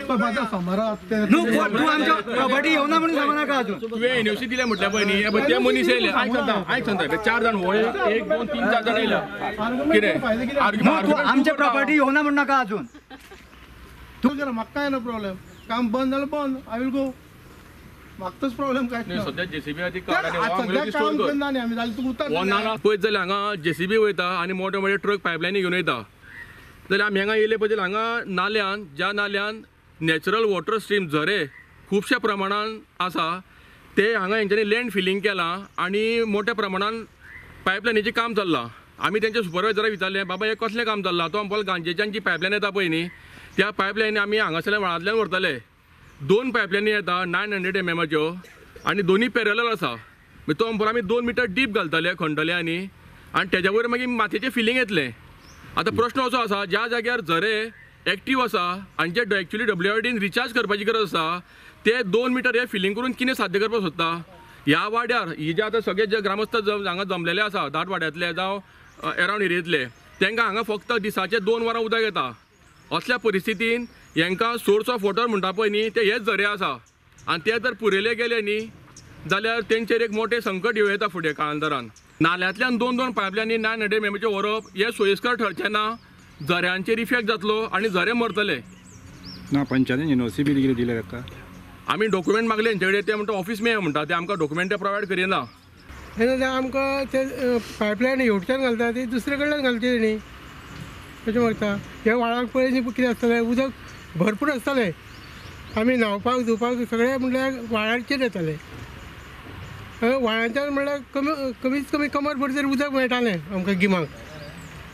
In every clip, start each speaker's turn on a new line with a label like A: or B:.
A: तूं आमच्या प्रॉपर्टी येवना म्हणून सांगू नाका अजून.
B: तुवें एनओसी दिल्या म्हटल्या पळय न्ही, ते मनीस येयले. आयक सांगता, आयक सांगता, 4 जाण हो 1 2 3 4 जाण येयल्या. कितें
A: आमच्या प्रॉपर्टी येवना म्हणून नाका अजून.
C: तूं म्हाका काय ना प्रॉब्लेम, काम बंद जाल्यार बंद, I will go. म्हाका प्रॉब्लेम काय
B: ना. सद्या जेसीबी
C: आमी
B: पळयत जाल्यार हांगा जेसीबी वयता आनी मोठे मोठे ट्रक पायपलायनी घेवन वयता. जाल्यार आमी हांगा येयले पळय जाल्यार हांगा नाल्यान, ज्या नाल्यान नॅचरल वॉटर स्ट्रीम झरे खुबश्या प्रमाणान आसा, ते हांगा हेंच्यांनी लँड फिलींग केलां आनी मोठ्या प्रमाणान पायपलायनीचें काम चल्लां. आमी तेंच्या सुपरवायजराक विचारलें, बाबा हें कसलें काम चल्लां? तो आमकां गांजेच्यान जी पायपलायन येता पळय न्ही, त्या पायपलायनी आमी हांगासरल्यान व्हाळांतल्यान व्हरतले. 2 पायपलायनी येता 900 mm आनी दोनी पॅरलल आसा. मागीर तो आमकां आमी 2 मिटर डीप घालतले खणटले आनी तेज्या वयर मागीर मातयेचें फिलींग येतलें. आतां प्रश्न असो आसा, ज्या जाग्यार झरे एक्टीव आसा आनी जे एक्चुअली WRDन रिचार्ज करपाची गरज आसा, ते 2 मिटर हे फिलींग करून कितें साध्य करपाक सोदता? ह्या वाड्यार ही जे आतां सगळे जे ग्रामस्थ हांगा जमलेले आसा, दाटवाड्यांतले जावं एरावंड एरियेंतले, तांकां हांगा फक्त दिसाचे 2 वरां उदक येता. असल्या परिस्थितीन हेंकां सोर्स ऑफ वॉटर म्हणटा पळय न्ही, ते हेच झरे आसा आनी ते जर पुरयले गेले न्ही जाल्यार तेंचेर एक मोठें संकट येवं येता फुडें काळांतरान. नाल्यांतल्यान 2 2 पायपलायनी 900 mm व्हरप हें सोयीस्कर ठरचें ना. झऱ्यांचेर इफेक्ट जातलो आनी झरे मरतले.
D: ना पंचायतीन एनओसी बी कितें दिल्या ताका?
B: आमी डॉक्युमेंट मागले हेंचे कडेन, ते म्हणटा ऑफिस मेळ म्हणटा, ते आमकां डॉक्युमेंट प्रोवायड करिना.
E: तेन्ना आमकां ते पायपलायन हेवटेच्यान घालता ती दुसरे कडल्यान घालची न्ही, अशें म्हणटा. ह्या व्हाळाक पळय कितें आसतलें, उदक भरपूर आसतालें, आमी न्हांवपाक धुवपाक सगळें म्हणल्यार व्हाळाचेर येताले. व्हाळाच्यान म्हणल्यार कमी कमीत कमी कमर भर तरी उदक मेळटालें आमकां गिमाक.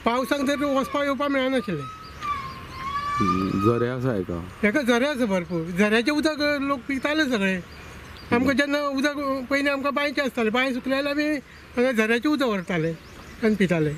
E: पावसाक तर वचपाक येवपाक मेळनाशिल्लें.
B: झरे आसा हेका,
E: हेका झरे आसा भरपूर. झऱ्याचें उदक लोक पिताले सगळे. आमकां जेन्ना उदक पयलीं आमकां बांयचें आसतालें, बांय सुकले जाल्यार आमी हांगा झऱ्याचें उदक व्हरताले आनी पिताले.